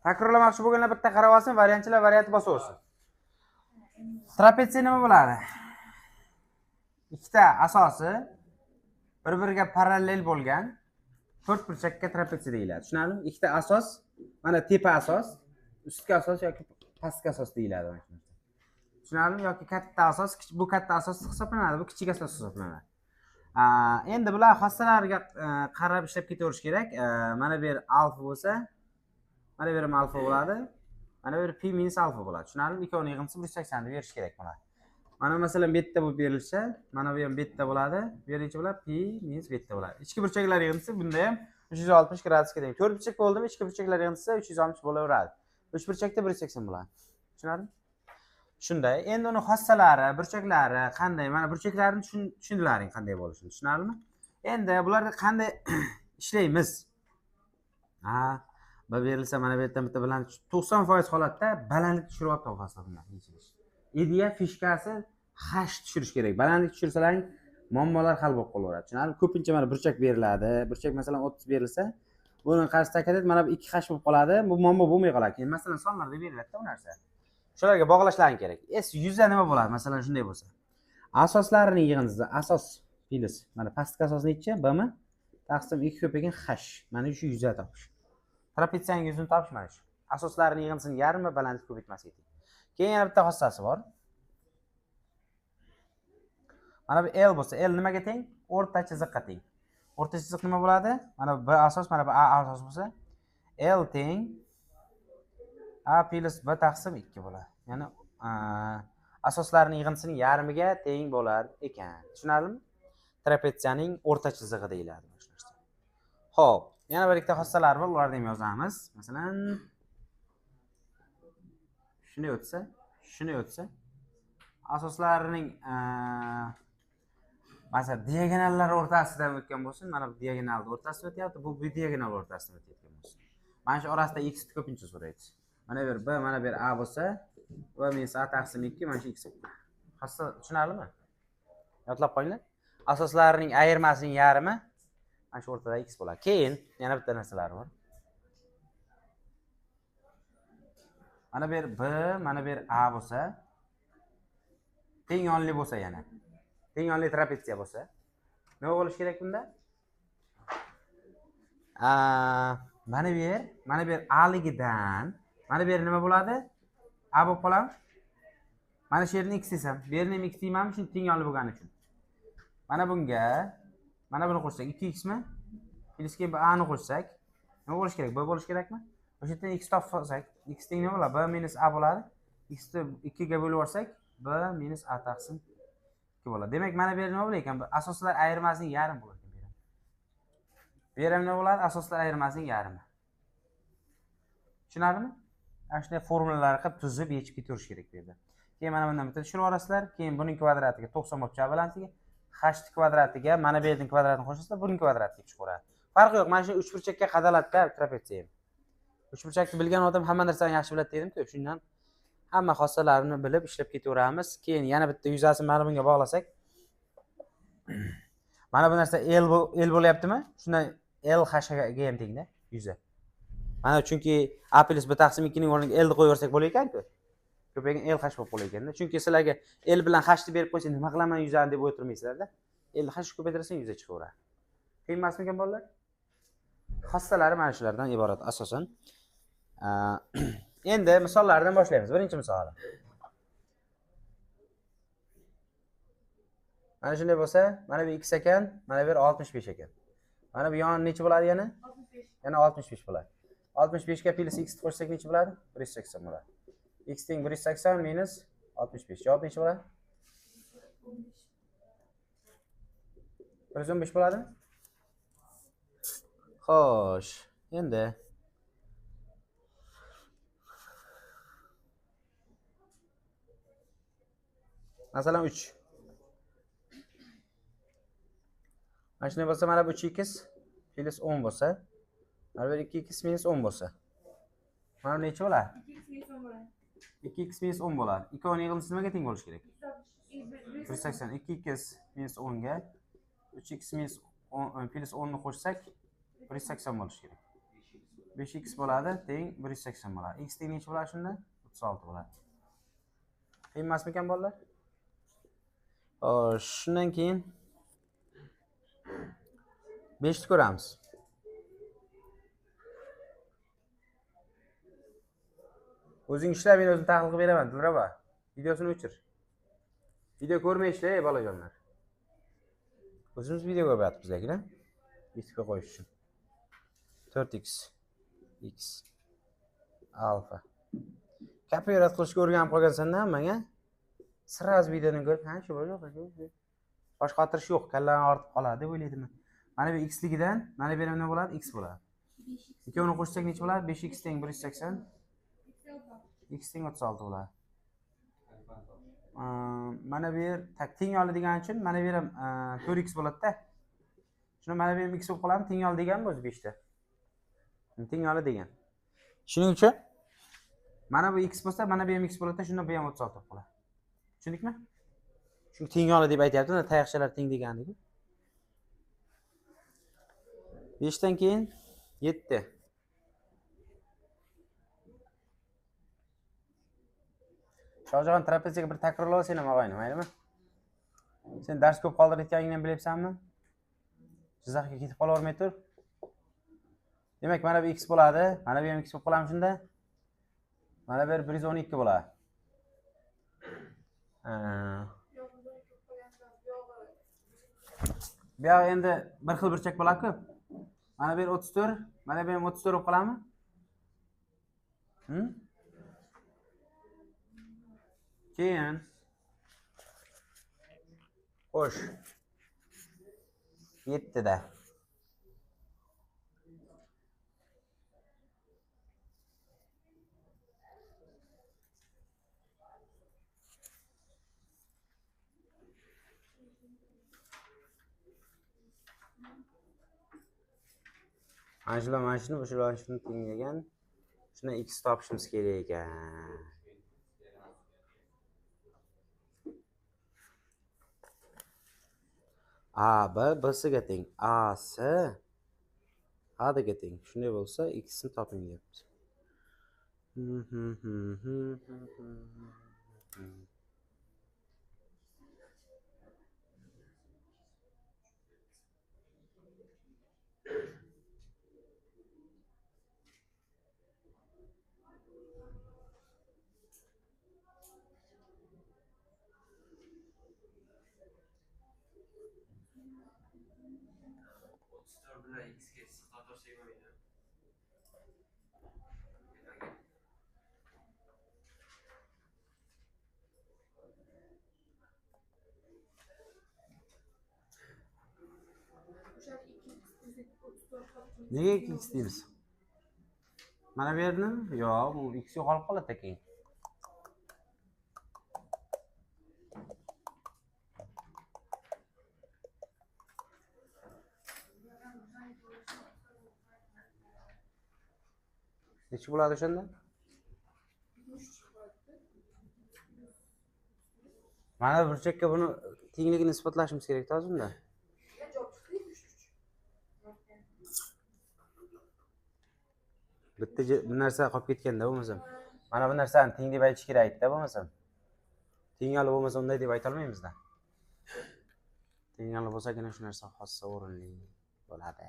Takrorlamoqchi bo'lganlar bitta qarab olsin, variantchilar variantni bosaversin. Trapetsiya nima bo'ladi? Ikkita asosi bir-biriga parallel bo'lgan to'rt burchakka trapetsiya deyiladi. Tushunarlimi? Ikkita asos, mana tepa asos, ustki asos yoki pastki asos deyiladi mana shu narsa. Tushunarlimi? Yoki katta asos, bu katta asos hisoblanadi, bu kichik asos hisoblanadi. Endi bular xossalariga qarab ishlab ketaverish kerak. Mana bu yer alfa bo'lsa, mana bu yer ham alfa bo'ladi. Mana bu yer pi minus alfa bo'ladi. Tushunarlimi? Ikkovini yig'indisi 180 deb berish kerak bular. Mana masalan bu yerda bo'lib berilsa, mana bu ham bu yerda bo'ladi. Bu yer necha bo'ladi? Pi minus bu yerda bo'ladi. Ichki burchaklar yig'indisi bunda ham 360 gradusga teng. To'rt burchak bo'ldimi, ichki burchaklar yig'indisi 360 bo'laveradi. Uch burchakda 180 bo'ladi. Tushunarlimi? Shunday. Endi uni xossalari, burchaklari qanday? Mana burchaklarni tushundilaring qanday bo'lishini. Tushunarlimi? Endi bularni qanday ishlaymiz? Ha, bu berilsa mana bu yerdan bitta bilan 90% holatda balandlik tushirib olib topasiz bundan yechilish. Ideya fishkasi h tushirish kerak. Balandlik tushirsalaring muammolar hal bo'lib qolaveradi. Tushunarlimi? Ko'pincha mana burchak beriladi. Burchak masalan 30 berilsa, buni qarshi takada mana bu 2 h bo'lib qoladi. Bu muammo bo'lmay qoladi. Keyin masalan sonlarda beriladi-da bu narsa. Shularga bog'lashlaring kerak. S 100 nima bo'ladi? Masalan shunday bo'lsa. Asoslarining yig'indisi asos plyus mana pastki asos necha? B mi? Taqsim 2 ko'paygan h. Mana shu 100 topish. Trapetsiyaning yuzini topish mana shu. Asoslarining yig'indisining yarmi balandlik ko'paytmasiga teng. Keyin yana bitta xossasi bor. Mana bu L bo'lsa, L nimaga teng? O'rta chiziqqa teng. O'rta chiziq nima bo'ladi? Mana bu B asos, mana bu A asos bo'lsa, L teng A plyus B taqsim 2 bo'ladi. Ya'ni asoslarining yig'indisining yarmiga teng bo'lar ekan. Tushunarlimi? Trapetsiyaning o'rta chizig'i deyiladi mana shu narsa. Xo'p, yana bir ikkita xossalar bor, ularni ham yozamiz. Masalan, shunday o'tsa, shunday o'tsa, asoslarining masalan diagonallar o'rtasidan o'tgan bo'lsin, mana bu diagonalning o'rtasidan o'tyapti, bu diagonal o'rtasidan o'tayotgan bo'lsin. Mana shu orasida x ni ko'pincha so'raydi. Mana bu yer B, mana bu yer A bo'lsa, B minus A taqsim 2 mana shu x. Xossa tushunarlimi? Yodlab qo'yinglar. Asoslarining ayirmasining yarmi mana shu o'rtada x bo'ladi. Keyin yana bitta narsalar bor. Mana bu yer B, mana bu yer A bo'lsa, teng yonli bo'lsa yana. Teng yonli trapetsiya bo'lsa, nima bo'lishi kerak bunda? Mana bu yer, mana bu yer A-ligidan, mana bu yer nima bo'ladi? A bo'lib qoladimi? Mana shu yerni x desam, bu yerni ham x deymanmi, chunki teng yonli bo'lgani uchun. Mana bunga, mana buni qo'shsak 2x mi? Plyus keyin bu A ni qo'shsak, nima bo'lishi kerak? B bo'lishi kerakmi? O'sha yerdan x topib olsak, x teng nima bo'ladi? B minus A bo'ladi. X ni 2 ga bo'lib yuborsak, B minus A taqsim 2 bo'ladi. Demak, mana bu yer nima bo'lar ekan? Bu asoslar ayirmasining yarmi bo'lar ekan bu yer. Bu yer ham nima bo'ladi? Asoslar ayirmasining yarmi. Tushunarlimi? Ana shunday formulalar qilib tuzib yechib ketaverish kerak bu yerda. Keyin mana bundan bitta tushirib yuborasizlar. Keyin buning kvadratiga 90 bo'lib chiqadi balandligi. H ning kvadratiga mana bu yerning kvadratini qo'shasizlar, buning kvadrati kelib chiqaveradi. Farqi yo'q. Mana shu uchburchakka qadaladida trapetsiya ham. Uchburchakni bilgan odam hamma narsani yaxshi biladi dedim-ku. Shundan hamma xossalarini bilib ishlab ketaveramiz. Keyin yana bitta yuzasini mana bunga bog'lasak, mana bu narsa L L bo'lyaptimi? Shundan L H ga ham tengda yuza. Mana chunki A plyus B taqsim 2 ning o'rniga L ni qo'yib yuborsak bo'lar ekan-ku. Ko'paygan L H bo'lib qolar ekanda. Chunki sizlarga L bilan H ni berib qo'ysa nima qilaman yuzani deb o'tirmaysizlarda. L H ko'paytirasan yuza chiqaveradi. Qiyin emasmikan bolalar? Xossalari mana shulardan iborat asosan. Endi misollardan boshlaymiz. Birinchi misoli. Mana shunday bo'lsa, mana bu x ekan, mana bu yer 65 ekan. Mana bu yon necha bo'ladi yana? 65. Yana 65 bo'ladi. 65 ga plyus x qo'shsak necha bo'ladi? 180 bo'ladi. X teng 180 minus 65. Javob necha bo'ladi? 115 bo'ladimi? Xo'sh, endi masalan 3. Mana shunday bo'lsa, mana bu 3x plyus 10 bo'lsa, mana bu 2x minus 10 bo'lsa. Mana bu necha bo'ladi? 2x minus 10 bo'ladi. 2x minus 10 bo'ladi. Ikkovining yig'indisi nimaga teng bo'lishi kerak? 180. 180. 2x minus 10 ga 3x minus 10 plyus 10 ni qo'shsak 180 bo'lishi kerak. 5x bo'ladi, teng 180 bo'ladi. X teng necha bo'ladi shunda? 36 bo'ladi. Qiyin emasmikan bolalar? Xo'sh, shundan keyin 5 ni ko'ramiz. O'zing ishla, men o'zim tahlil qilib beraman, Dilrabo. Videosini o'chir. Video ko'rmay ishla, ey bolajonlar. O'zimiz video ko'ryapmiz lekin, ha? YouTube'ga qo'yish uchun. 4x x alfa. Kopiyrat qilishga o'rganib qolgansan-da hammang, ha? Sraz videoni ko'rib, ha, shu bo'ldi. Bosh qotirish yo'q, kallani ortib qoladi deb o'ylaydimi? Mana bu x ligidan, mana bu nima bo'ladi? X bo'ladi. Ikkovini qo'shsak necha bo'ladi? 5x teng 180. X teng 36 bo'ladi. Mana bu yer teng oldi degani uchun mana bu yer ham 4x bo'ladi-da. Shuni mana bu ham x bo'lib qoladimi? Teng oldi deganmi o'zi 5 ta? Teng oldi degan. Shuning uchun mana bu x bo'lsa, mana bu ham x bo'ladi-da, shunda bu ham 36 bo'lib qoladi. Tushundikmi? Chunki teng oldi deb aytyapti, tayoqchalar teng degandik. 5 dan keyin 7. Shohjahon trapeziyaga bir takrorlab sen ham og'ayni, maylimi? Sen dars ko'p qoldirayotganingni bilyapsanmi? Jizzaxga ketib qolavermay tur. Demak, mana bu x bo'ladi, mana bu ham x bo'lib qoladimi shunda? Mana bu yer 112 bo'ladi. Bu yoq endi bir xil burchak bo'ladi-ku. Mana bu yer 34, mana bu ham 34 bo'lib qoladimi? Keyin xo'sh 7 da. Mana shu bilan mana shuni, shu bilan shuni tenglagan. Shuni x topishimiz kerak ekan. A, B, B C ga teng. A, C, A D ga teng. Shunday bo'lsa, x ni toping deyapti. Nega 2x deymiz? Mana bu yerni? Yo'q, bu x yo'qolib qoladi keyin. Necha bo'ladi o'shanda? Mana burchakka buni tengligini isbotlashimiz kerak hozir unda. Bitta bir narsa qolib ketganda bo'lmasam. Mana bu narsani teng deb aytish kerak edi-da bo'lmasam. Teng olib bo'lmasa unday deb ayta olmaymiz-da. Teng olib bo'lsagina shu narsa xossa o'rinli bo'ladi.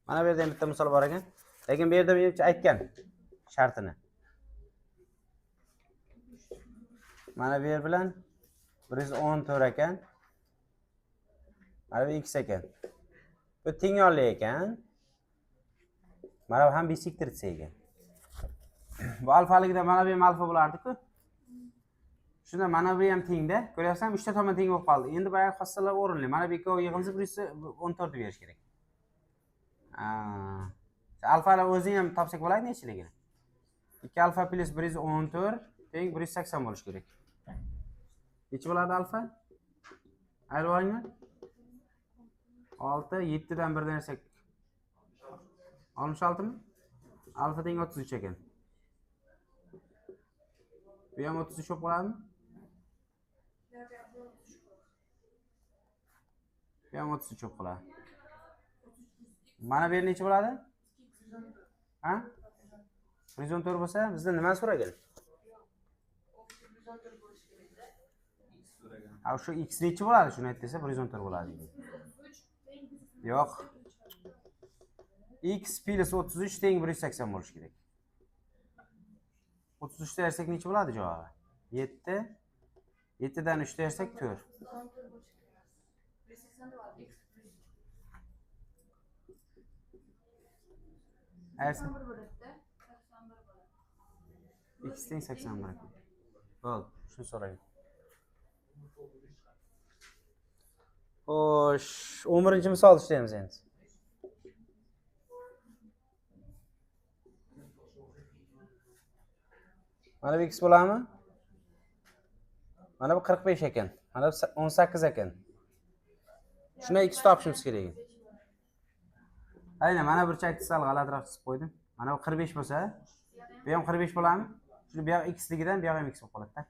Mana bu yerda ham bitta misol bor ekan. Lekin bu yerda menimcha aytgan shartini. Mana bu yer bilan 114 ekan. Mana bu x ekan. Bu teng ekan. Mana bu ham bisektritsiya ekan. Bu alfaligida mana bu ham alfa bo'lardi-ku. Shunda mana bu ham tengda. Ko'ryapsanmi? 3 ta tomon teng bo'lib qoldi. Endi boyagi xossalar o'rinli. Mana bu ikkovi yig'ilsa 114 berish kerak. Alfalar o'zini ham topsak bo'ladi nechiligini. 2 alfa plus 114 teng 180 bo'lishi kerak. Necha bo'ladi alfa? Ayirib olinglar. 6, 7 dan 1 dan ayirsak 66 mi? Alfa teng 33 ekan. Bu ham 33 bo'lib qoladimi? Bu ham 33 bo'lib qoladi. Mana bu yer necha bo'ladi? Ha? 114 bo'lsa, bizda nima so'ragan? Ha, shu x necha bo'ladi? Shuni ayt desa 114 bo'ladi. Yo'q. X plus 33 teng 180 bo'lishi kerak. 33 ta ayirsak necha bo'ladi javobi? 7. 7 dan 3 ta ayirsak 4. Ayirsak x teng 81 ekan. Bo'ldi, shuni so'ragan. Xo'sh, 11-misol ishlaymiz endi. Mana bu x bo'ladimi? Mana bu 45 ekan. Mana bu 18 ekan. Shunda x topishimiz kerak. Aynan mana burchakni sal g'alatiroq chizib qo'ydim. Mana bu 45 bo'lsa, bu ham 45 bo'ladimi? Shuni bu yoq x ligidan bu yoq ham x bo'lib qoladi-da.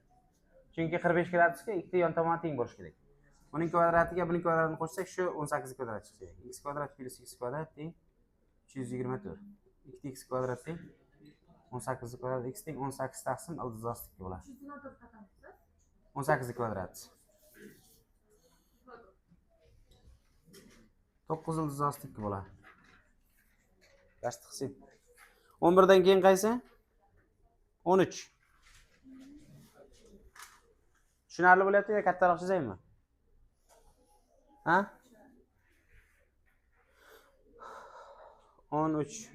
Chunki 45 gradusga ikkita yon tomoni teng bo'lishi kerak. Buning kvadratiga buning kvadratini qo'shsak, shu 18 kvadrat chiqishi kerak. X kvadrat plus x kvadrat teng 324. 2 x kvadrat teng 18 kvadrat x teng 18 taqsim ildiz osti 2 bo'ladi. 18 kvadrat. 9 ildiz osti 2 bo'ladi. Dars qilsin. 11 dan keyin qaysi? 13. Tushunarli bo'lyapti yo kattaroq chizaymi? Ha? 13.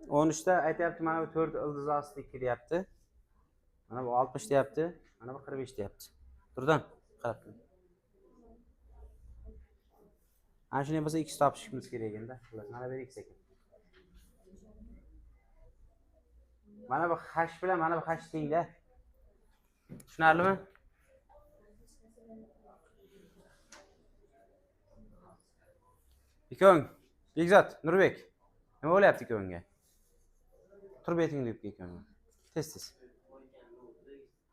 13'da aytyapti, mana bu 4 ildiz osti 2 deyapti. Mana bu 60 deyapti. Mana bu 45 deyapti. Turdan qarab turing. Ana shunday bo'lsa x topishimiz kerak endi. Xullas, mana bu x ekan. Mana bu h bilan mana bu h tengda. Tushunarlimi? Ikkoving, Bekzod, Nurbek. Nima bo'lyapti ikkovingga? Tur betingni yuvib kel ikkovingga. Tez-tez.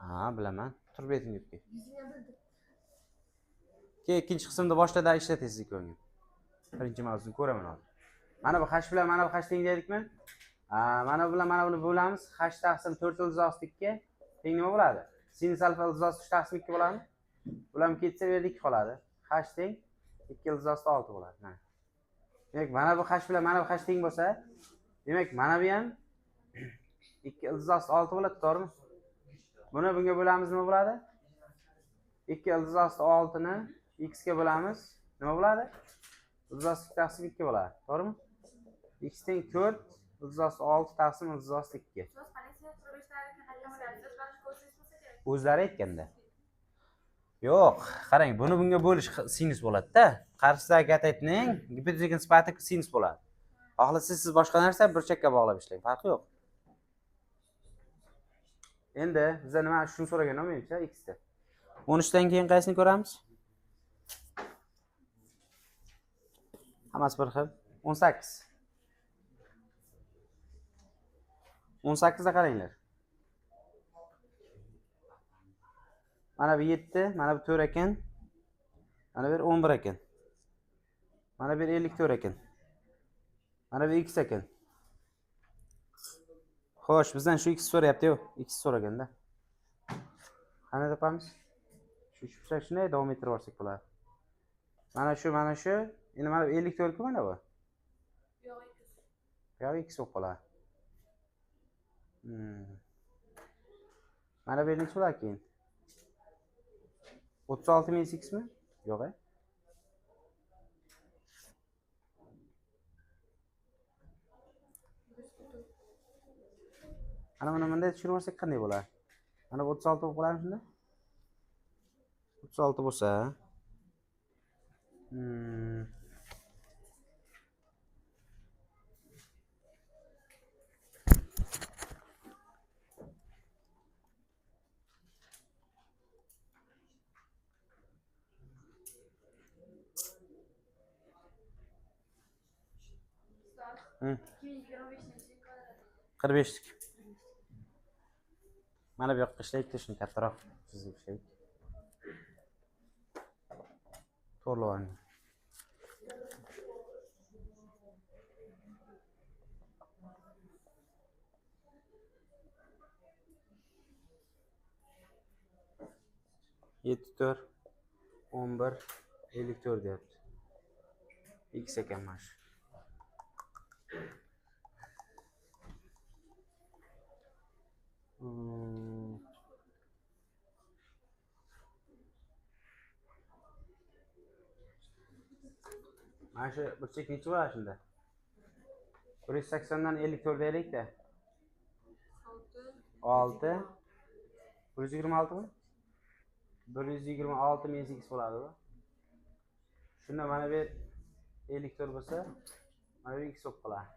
Ha, bilaman. Tur betingni yuvib kel. Keyin ikkinchi qismda boshla ishlatasiz ikkovingga. Birinchi mavzuni ko'raman hozir. Mana bu h bilan mana bu h teng dedikmi? Ha, mana bu bilan mana buni bo'lamiz. H taqsim 4 ildiz osti 2 teng nima bo'ladi? Sinus alfa ildiz osti 3 taqsim 2 bo'ladimi? Bular ketsa bu yerda 2 qoladi. H teng 2 ildiz osti 6 bo'ladi. Mana. Demak, mana bu h bilan mana bu h teng bo'lsa, demak, mana bu ham 2 ildiz osti 6 bo'ladi, to'g'rimi? Buni bunga bo'lamiz, nima bo'ladi? 2 ildiz osti 6 ni x ga bo'lamiz, nima bo'ladi? Ildiz osti 2 taqsim 2 bo'ladi, to'g'rimi? X teng 4 ildiz osti 6 taqsim ildiz osti 2. O'zlari aytganda. Yo'q, qarang, buni bunga bo'lish sinus bo'ladi-da. Qarshisidagi katetning gipotezik sifati sinus bo'ladi. Xohlasangiz siz boshqa narsa burchakka bog'lab ishlang, farqi yo'q. Endi bizda nima shuni so'ragan menimcha x da. 13 dan keyin qaysini ko'ramiz? Hammasi bir xil. 18. 18 da qaranglar. Mana bu 7, mana bu 4 ekan. Mana bu 11 ekan. Mana bu 54 ekan. Mana bu x ekan. Xo'sh, bizdan shu x so'rayapti-yu. X so'raganda. Qanday topamiz? Shu uchburchak shunday davom ettirib olsak bo'ladi. Mana shu, mana shu. Endi mana bu 54 ku mana bu. Yo'q, x. Yo'q, x bo'lib qoladi. Mana bu necha bo'ladi keyin? 36 minus x mi? Yo'q, e? Ana buni bunday tushirib olsak qanday bo'ladi? Mana bu 36 bo'lib qoladimi shunda? 36 bo'lsa, 2025 45lik. Mana bu yoqqa ishlaydi, shuni kattaroq chizib ishlaydi. To'g'rilab oling. Yetti, to'rt, 11, 54 deyapti. X ekan mana shu. Mana shu burchak necha bo'ladi shunda? 180 dan 54 deylik-da. 6. 126 mi? 126 minus x bo'ladi bu. Shunda mana bu 54 bo'lsa, mana bu x bo'lib qoladi.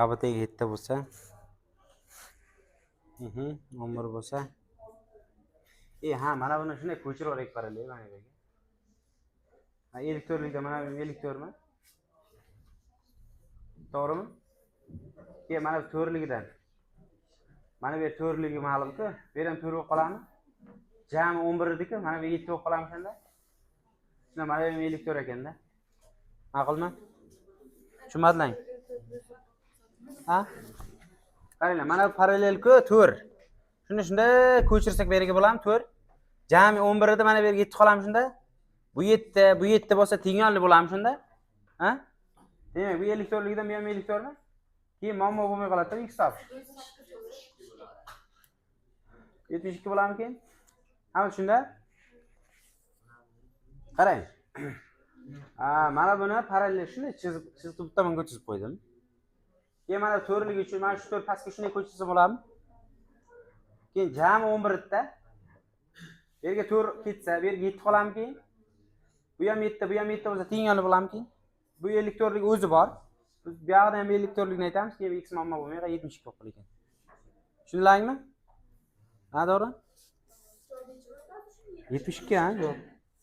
ABTga 7 bo'lsa, 11 bo'lsa. Ha, mana buni shunday ko'chirib yuboraylik parallel mana bu yerga. Ha, 54likda mana bu 54 mi? To'g'rimi? Keyin mana bu 4ligidan. Mana bu 4ligi ma'lum-ku. Bu yer ham 4 bo'lib qoladimi? Jami 11 edi-ku, mana bu 7 bo'lib qoladimi shunda? Shunda mana bu ham 54 ekanda. Ma'qulmi? Tushunmadinglar? Ha? Qaranglar, mana bu parallel-ku 4. Shuni shunday ko'chirsak bu yerga bo'ladimi? 4. Jami 11 edi, mana bu yerga 7 qoladimi shunda? Bu 7, bu 7 bo'lsa tengyonli bo'ladimi shunda? Ha? Demak, bu 54ligidan bu ham 54 mi? Keyin muammo bo'lmay qoladi-da, x topish. 72 bo'ladimi keyin? Hamma shunda? Qarang. Ha, mana buni parallel shunday chizib, chizib bitta bunga chizib qo'ydim. Keyin mana 4ligi uchun mana shu 4 pastga shunday ko'chirsa bo'ladimi? Keyin jami 11 edi-da. Bu yerga 4 ketsa, bu yerga 7 qoladimi keyin? Bu ham 7, bu ham 7 bo'lsa tengyonli bo'ladimi keyin? Bu 54lik o'zi bor. Biz bu yoqda ham 54likni aytamiz, keyin x muammo bo'lmay 72 bo'lib qoladi ekan. Tushundinglarmi? Ha, to'g'ri? 72, ha, yo'q.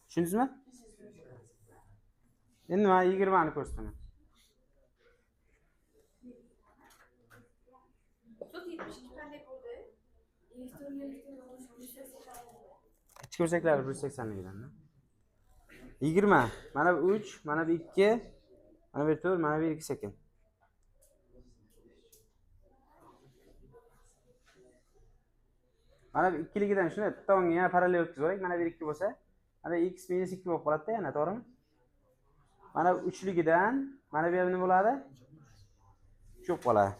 Tushundingizmi? Endi men 20 ni ko'rsataman. Tut 72 qanday bo'ldi? Ichki burchaklari 180 ligidan. 20. Mana bu 3, mana bu 2, mana bu 4, mana bu 2 sekin. Mana bu ikkiligidan shuni bitta o'ngga yana parallel o'tkazib yuboraylik. Mana bu 2 bo'lsa, mana x minus 2 bo'lib qoladi-da yana, to'g'rimi? Mana bu 3ligidan mana bu nima bo'ladi? 3 bo'lib qoladi.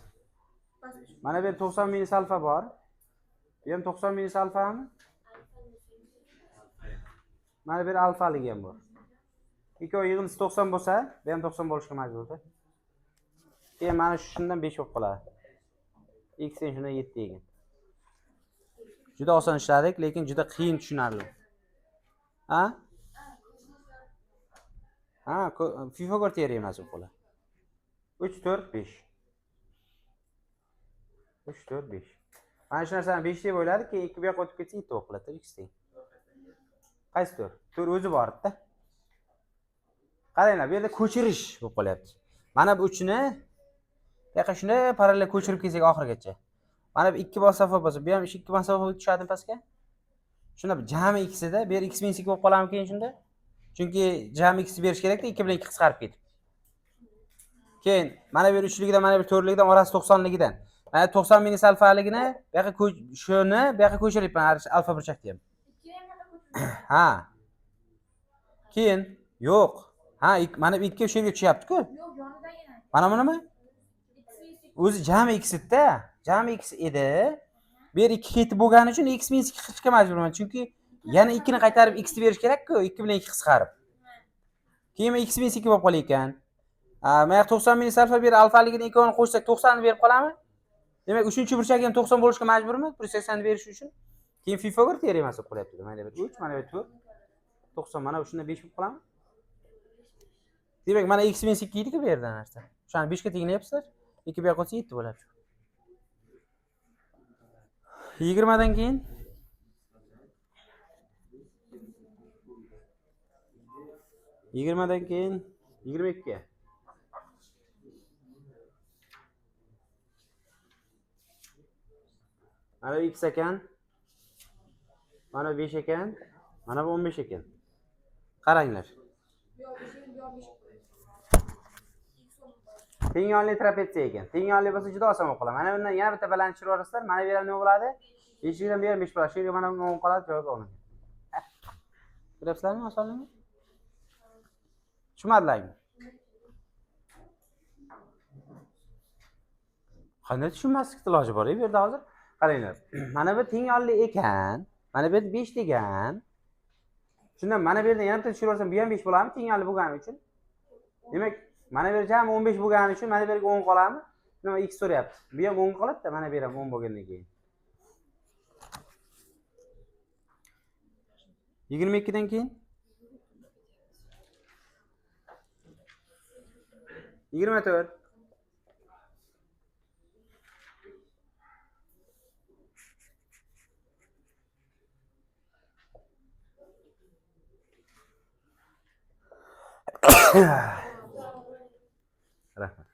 Mana bu yerda 90 minus alfa bor. Bu ham 90 minus alfami? Mana bu yerda alfaligi ham bor. Ikkovi yig'indisi 90 bo'lsa, bu ham 90 bo'lishga majburda. Keyin mana shundan 5 bo'lib qoladi. X teng shundan 7 degan. Juda oson ishladik, lekin juda qiyin tushunarli. Ha? Ha, Pifagor teoremasi bo'lib qoladi. 3 4 5. 3 4 5. Mana shu narsani 5 deb o'yladik, keyin 2 bu yoqqa o'tib ketsa 7 bo'lib qoladi, x teng. Qaysi 4? 4 o'zi bor edi-da. Qaranglar, bu yerda ko'chirish bo'lib qolyapti. Mana bu 3ni bu yoqqa shunday parallel ko'chirib kelsak oxirigacha. Mana bu 2 masofa bo'lsa, bu ham 2 masofa tushadimi pastga? Shunda jami x-ida bu yer x minus 2 bo'lib qoladimi keyin shunda? Chunki jami x berish kerakda, 2 bilan 2 qisqarib ketib. Keyin mana bu yer 3ligidan, mana bu 4ligidan orasi 90ligidan. Mana 90 minus alfaligini bu yoqqa shuni bu yoqqa ko'chiryapman, alfa burchakni ham. Ha. Keyin yo'q. Ha, mana bu 2 shu yerga tushyapti-ku. Yo'q, yonidan yana. Mana bunimi? O'zi jami x edi-da. Jami x edi. Bu yer 2 ketib bo'lgani uchun x minus 2 qilishga majburman. Chunki yana 2 ni qaytarib x ni berish kerak-ku, 2 bilan 2 qisqarib. Keyin x minus 2 bo'lib qolar ekan. Mana yoq 90 minus alfa bu yer alfaligini ikkovini qo'shsak 90 ni berib qoladimi? Demak, 3-burchak ham 90 bo'lishga majburmi? 180 ni berish uchun. Keyin Pifagor teoremasi bo'lib qolyapti. Mana bu 3, mana bu 4. 90 mana shunda 5 bo'lib qoladimi? Demak, mana x minus 2 edi-ku bu yerda narsa. O'shani 5 ga tenglayapsizlar. 2 bu yoqqa o'tsa 7 bo'ladi. 20dan keyin 22. Mana bu x ekan. Mana 5 ekan. Mana bu 15 ekan. Qaranglar. Teng yonli trapetsiya ekan. Teng yonli bo'lsa juda oson bo'lib qoladi. Mana bundan yana bitta baland tushirib yuborasizlar. Mana bu yerda nima bo'ladi? 5 dan bu yer 5 bo'ladi. Shu yerga mana 10 qoladi, javob 10. Ko'ryapsizlarmi osonligini? Tushunmadilarmi? Qanday tushunmaslikni iloji bor bu yerda hozir? Qaranglar. Mana bu teng yonli ekan. Mana bu yerda 5 degan. Shundan mana bu yerdan yana bitta tushirib yuborsam, bu ham 5 bo'ladimi teng yonli bo'lgani uchun? Demak, mana bu yer jami 15 bo'lgani uchun mana bu yerga 10 qoladimi? Nima x so'rayapti. Bu ham 10 qoladi-da, mana bu yer ham 10 bo'lgandan keyin. 22 dan keyin 24. Rahmat.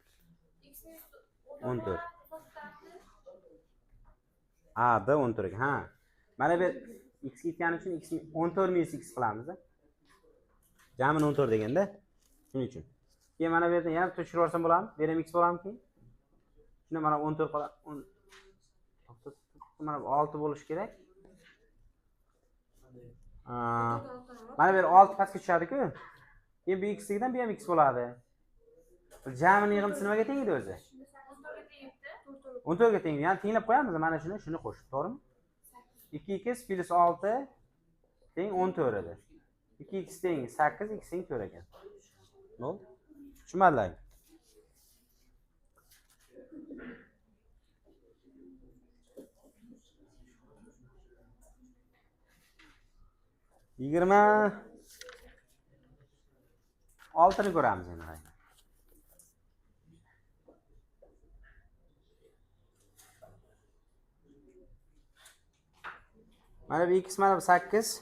14. A, B 14 ekan. Ha. Mana bu x ketgani uchun x 14 minus x qilamiz. Jamini 14 deganda. Shuning uchun. Keyin mana bu yerdan yana bitta tushirib yuborsam bo'ladimi? Bu ham x bo'ladimi keyin? Shunda mana 14 qoladi. Mana bu 6 bo'lishi kerak. Mana bu yer 6 pastga tushadi-ku. Keyin bu x-ligidan bu ham x bo'ladi. Jamini yig'indisi nimaga teng edi o'zi? 14 ga teng. Ya'ni tenglab qo'yamiz mana shuni, shuni qo'shib, to'g'rimi? 2x plus 6 teng 14 edi. 2x teng 8, x teng 4 ekan. Bo'ldi? Tushunmadilar? 26ni ko'ramiz endi. Mana bu x, mana bu 8,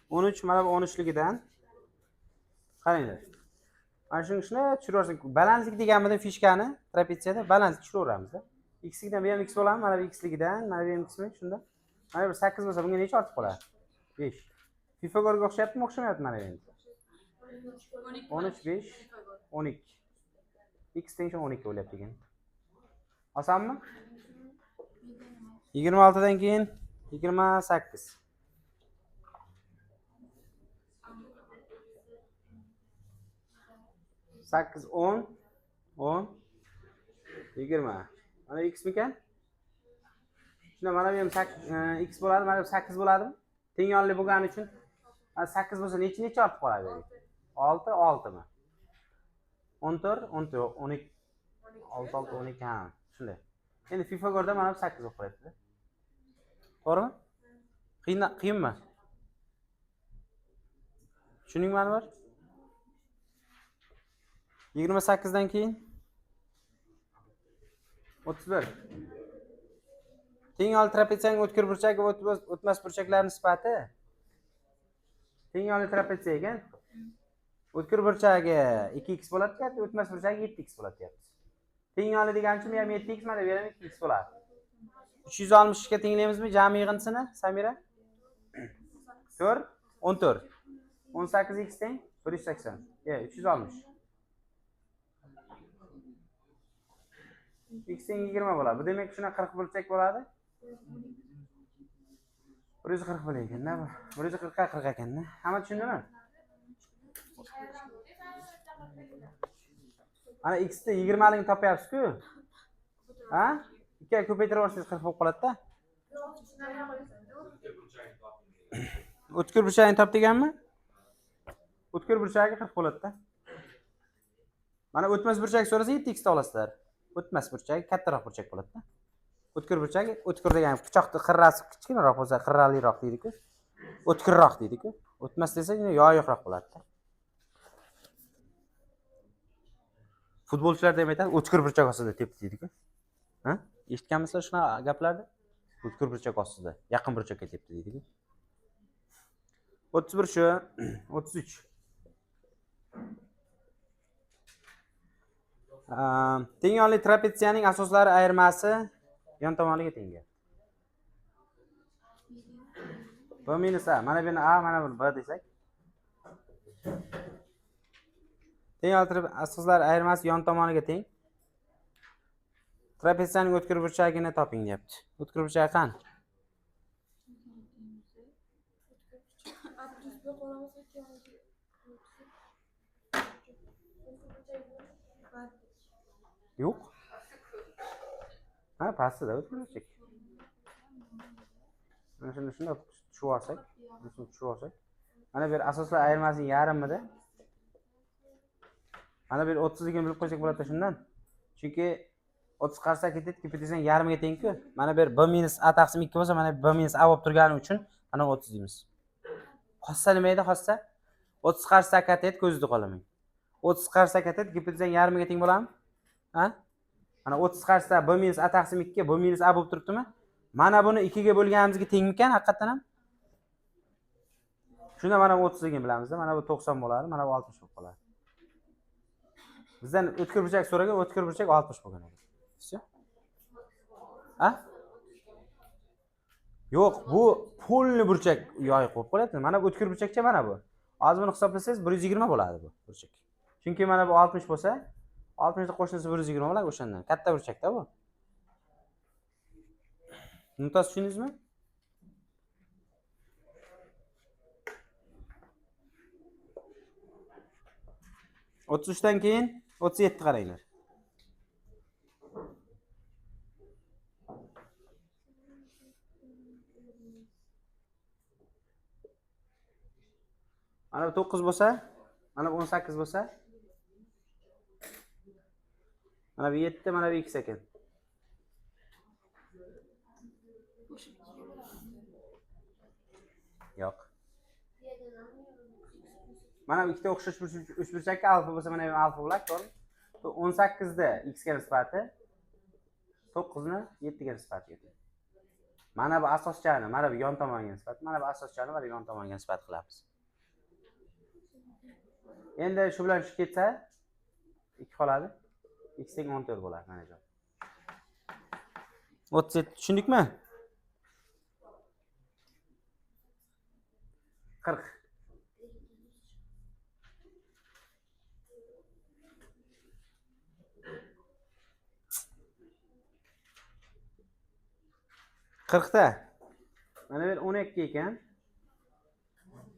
13, mana bu 13ligidan. Qaranglar. Mana shuni shuni tushirib yuborsak, balandlik deganimizda fishkani trapetsiyada balandlik tushiraveramiz-da. X-ligidan bu ham x bo'ladimi? Mana bu x-ligidan, mana bu ham x-mi shunda? Mana bu 8 bo'lsa, bunga necha ortib qoladi? 5. Pifagorga o'xshayaptimi, o'xshamayaptimi mana bu endi? 13, 5, 12. X teng 12 bo'lyapti ekan. Osonmi? 26 dan keyin 28. 8, 10, 10, 20. Mana x mikan? Shunda mana bu ham x bo'ladi, mana bu 8 bo'ladimi? Teng yonli bo'lgani uchun 8 bo'lsa necha ortib qoladi? 6, 6 mi? 14, 14, 12, 6, 6, 12, ha, shunday. Endi Pifagorda mana bu 8 bo'lib qolyapti. To'g'rimi? Qiyinmi? Tushundingmi Anvar? 28 dan keyin 31. Teng yonli trapetsiyaning o'tkir burchagi va o'tmas burchaklarining sifati. Teng yonli trapetsiya ekan. O'tkir burchagi 2x bo'ladi deyapti, o'tmas burchagi 7x bo'ladi deyapti. Teng yonli degani uchun bu ham 7x, mana bu ham 2x bo'ladi. 360 ga tenglaymizmi jami yig'indisini, Samira? 4, 14. 18x teng 180. 360. X teng 20 bo'ladi. Bu demak shuna 40 burchak bo'ladi. 140 bo'lar ekanda bu. 140 ga 40 ekanda. Hamma tushundimi? Mana x ni 20 ligini topyapsiz-ku. Ha? 2 ga ko'paytirib yuborsangiz 40 bo'lib qoladi-da. O'tkir burchagini top deganmi? O'tkir burchagi 40 bo'ladi-da. Mana o'tmas burchak so'rasa 7x ta olasizlar. O'tmas burchagi kattaroq burchak bo'ladi-da. O'tkir burchagi, o'tkir degan pichoqni qirrasi kichkinaroq bo'lsa, qirraliroq deydi-ku. O'tkirroq deydi-ku. O'tmas desa yoyiqroq bo'ladi-da. Futbolchilar ham aytadi, o'tkir burchak ostida tepdi deydi-ku. Ha? Eshitganmisizlar shunaqa gaplarni? O'tkir burchak ostida, yaqin burchakka tepdi deydi-ku. 31 shu, 33. Teng yonli trapetsiyaning asoslari ayirmasi yon tomoniga teng. B minus A, mana buni A, mana buni B desak. Teng yonli asoslari ayirmasi yon tomoniga teng. Trapetsiyaning o'tkir burchagini toping deyapti. O'tkir burchagi qani? Yo'q. Ha, pastida o'tkir burchak. Mana shuni shunday tushib olsak, shuni tushib olsak. Mana bu asoslar ayirmasining yarmida. Mana bu 30 ligini bilib qo'ysak bo'ladi shundan. Chunki 30 qarsak ketadi, gipotezaning yarmiga teng-ku. Mana bu B minus A taqsim 2 bo'lsa, mana B minus A bo'lib turgani uchun mana 30 deymiz. Xossa nima edi xossa? 30 qarsak katet ko'zida qolamang. 30 qarsak katet gipotezaning yarmiga teng bo'ladimi? Ha? Mana 30 qarsa B minus A taqsim 2 B minus A bo'lib turibdimi? Mana buni 2 ga bo'lganimizga tengmikan haqiqatan ham? Shunda mana 30 ligini bilamizda, mana bu 90 bo'ladi, mana bu 60 bo'lib qoladi. Bizdan o'tkir burchak so'ragan, o'tkir burchak 60 bo'lgan edi. Всё? Ha? Yo'q, bu polni burchak yoyiq bo'lib qoladi. Mana bu o'tkir burchakcha mana bu. Hozir buni hisoblasangiz 120 bo'ladi bu burchak. Chunki mana bu 60 bo'lsa, 60 ni qo'shnisi 120 bo'ladi o'shandan. Katta burchakda bu. Mumtoz tushundingizmi? 33dan keyin 37 qaranglar. Mana bu 9 bo'lsa, mana bu 18 bo'lsa, mana bu 7, mana bu x ekan. Yo'q. Mana bu ikkita o'xshash uchburchakka alfa bo'lsa, mana bu alfa bo'ladi, to'g'rimi? 18 da x ga nisbati 9 ni 7 ga nisbati teng. Mana bu asoschani, mana bu yon tomonga nisbati, mana bu asoschani, mana bu yon tomonga nisbat qilamiz. Endi shu bilan shu ketsa 2 qoladi. X teng 14 bo'ladi mana javob. 37 tushundikmi? 40. 40ta. Mana bu yer 12 ekan.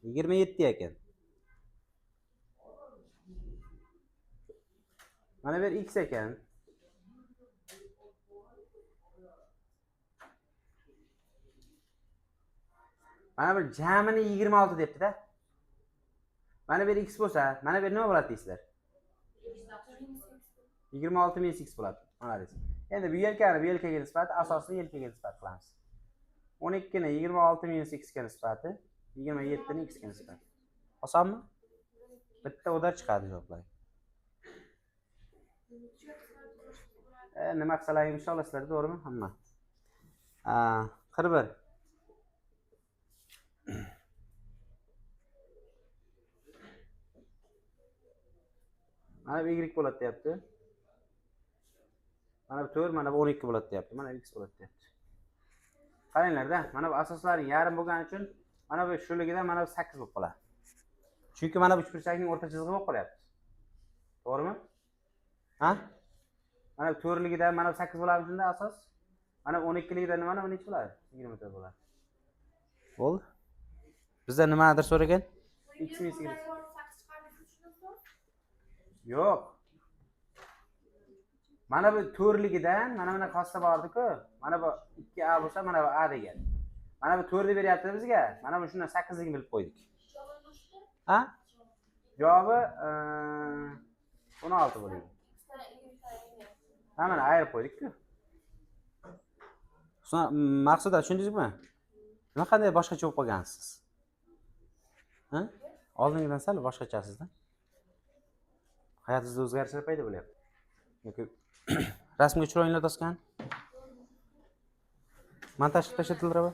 27 ekan. Mana bu yer x ekan. Mana bu jamini 26 debdi-da. Mana bu yer x bo'lsa, mana bu yer nima bo'ladi deysizlar? 26 minus x bo'ladi. Mana deysiz. Endi bu yelkani bu yelkaga nisbati, asosini yelkaga nisbat qilamiz. 12 ni 26 minus x ga nisbati, 27 ni x ga nisbati. Osonmi? Bitta udar chiqadi javoblar. Nima qilsalar inshaalloh sizlar to'g'rimi? Hamma. 41. Mana bu y bo'ladi deyapti. Mana bu 4, mana bu 12 bo'ladi deyapti. Mana x bo'ladi deyapti. Qaranglar-da, mana bu asoslaring yarim bo'lgani uchun mana bu shuligidan mana bu 8 bo'lib qoladi. Chunki mana bu uchburchakning o'rta chizig'i bo'lib qolyapti. To'g'rimi? Ha? Mana bu 4ligidan mana bu 8 bo'ladi shunda asos. Mana bu 12ligidan nimani 13 bo'ladi? 24 bo'ladi. Bo'ldi. Bizdan nimadir so'ragan? X minus y. Yo'q. Mana bu 4ligidan mana buni xossa bordi-ku. Mana bu 2a bo'lsa, mana bu a degan. Mana bu 4 deb beryapti bizga. Mana bu shundan 8ligini bilib qo'ydik. Ha? Javobi 16 bo'ladi. Ha, mana ayirib qo'ydik-ku. Maqsuda tushundingizmi? Nima qanday boshqacha bo'lib qolgansiz? Ha? Oldingidan sal boshqachasizda. Hayotingizda o'zgarishlar paydo bo'lyapti. Yoki rasmga chiroyli toskan. Montaj qilib tashlatiladi.